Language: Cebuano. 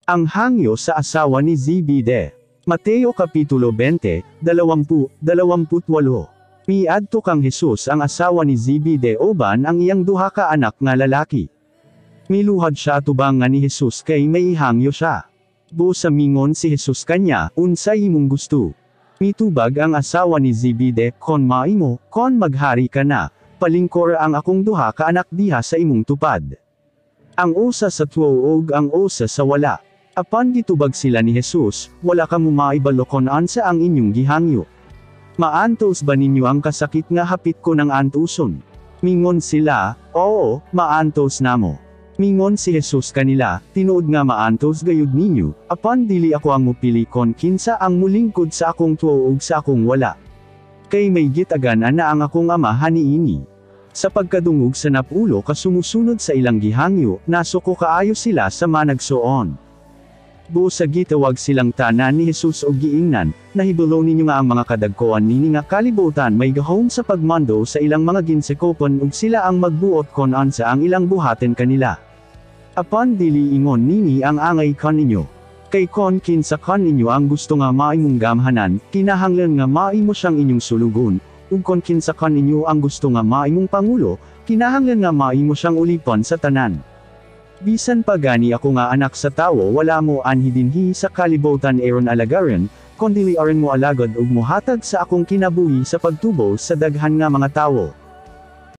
Ang hangyo sa asawa ni Zebedee. Mateo Kapitulo 20, 20, 28. Miadto kang Jesus ang asawa ni Zebedee uban ang iyang duha ka anak nga lalaki. Miluhad siya atubang nga ni Jesus kay may ihangyo siya. Busa mingon si Jesus kanya, "Unsay imong gusto?" Mitubag ang asawa ni Zebedee, "Kon maimo, kon maghari ka na, palingkor ang akong duha ka anak diha sa imong tupad. Ang usa sa tuo ug ang usa sa wala." Apan gitubag sila ni Jesus, "Wala kamo maibalo kon unsa ang inyong gihangyo. Maantos ba ninyo ang kasakit nga hapit ko nang antuson?" Mingon sila, "Oo, maantos namo." Mingon si Jesus kanila, "Tinuod nga maantos gayud ninyo, apan dili ako ang mupili kon kinsa ang mulingkod sa akong tuo ug sa akong wala. Kay may gitagan na ang akong Ama haniini." Sa pagkadungog sa napulo ka sumusunod sa ilang gihangyo, nasuko kaayo sila sa managsuon. Busa gitawag silang tanan ni Jesus og giingnan, "Nahibalo ninyo nga ang mga kadagkoan nini nga kalibutan may gahom sa pagmando sa ilang mga ginsakopan ug sila ang magbuot kon unsa ang ilang buhaten kanila. Apan dili ingon nini ang angay kaninyo. Kay kon kinsa kaninyo ang gusto nga maimong gamhanan, kinahanglan nga maimo siyang inyong sulugon, ug kon kinsa kaninyo ang gusto nga maimong pangulo, kinahanglan nga maimo siyang ulipon sa tanan. Bisan pa gani ako nga Anak sa Tawo wala mo anhi dinhi sa kalibutan aron alagaran, kondili aron mo alagad ug mohatag sa akong kinabuhi sa pagtubo sa daghan nga mga tawo."